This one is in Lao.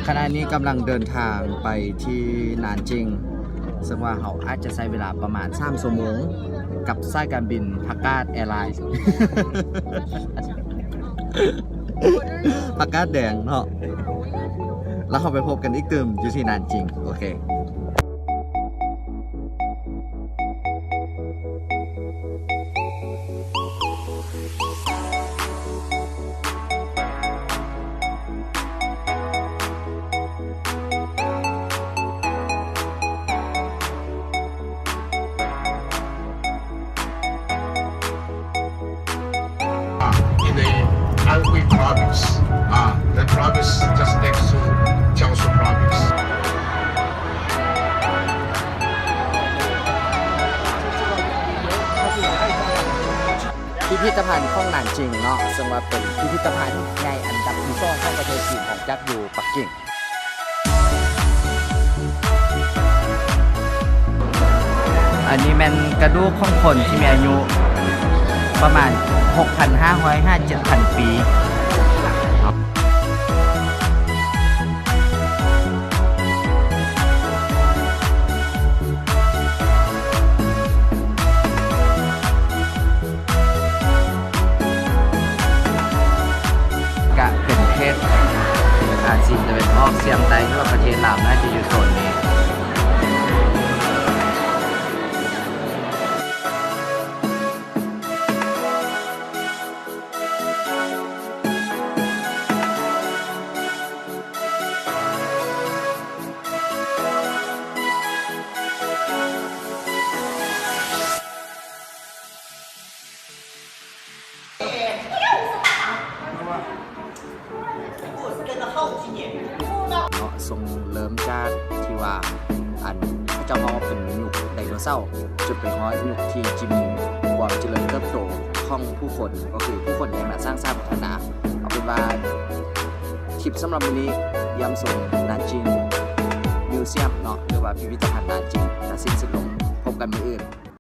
ຂະນະນີ້ກຳລັງເດີນທາງໄປທີ່ນານຈິງ ເຊິ່ງວ່າເຮົາອາດຈະໃຊ້ເວລາປະມານສາມຊົ່ວໂມງ ກັບສາຍການບິນພາກາດແອລາຍ ພາກາດແດງເນາະ ແລ້ວເຮົາໄປພົບກັນອີກຕື່ມຢູ່ທີ່ນານຈິງ. ໂອເຄ. In the Anhui province, uh, the province just next to Jiangsu province. ພິພິທະພັນຂອງນານຈິງເນາະ ເຊິ່ງວ່າເປັນພິພິທະພັນໃຫຍ່ອັນດັບທີສອງຂອງປະເທດຈີນ ຮອງຈາກຢູ່ປັກກິ່ງ. ອັນນີ້ແມ່ນກະດູກຂອງຄົນທີ່ມີອາຍຸປະມານ ຫົກພັນຫ້າຮ້ອຍ ຫາ ເຈັດພັນປີ. ກະເປັນເຂດອາຊີຕາເວັນອອກສ່ຽງໃຕ້ ຫຼືວ່າປະເທດລາວ ໜ້າຈະຢູ່ໂຊນນີ້. ເນາະ ຊົງເລີ່ມຈາກທີ່ວ່າ ອັນ ເຂົາເຈົ້າເວົ້າເປັນຍຸກໄດໂນເສົາ ຈົນໄປຮອດຍຸກທີ່ຈິມີຄວາມຈະເລີນເຕີບໂຕຂອງຜູ້ຄົນ ກໍຄືຜູ້ຄົນໄດ້ມາສ້າງສາພັດທະນາ. ເອົາເປັນວ່າ ຄລິບສຳລັບມື້ນີ້ ຢ້ຽມຊົມນານຈິງມິວຊຽມເນາະ ຫຼືວ່າພິພິທະພັນນານຈິງ ກະສິ້ນສຸດລົງ. ພົບກັນມື້ອື່ນ.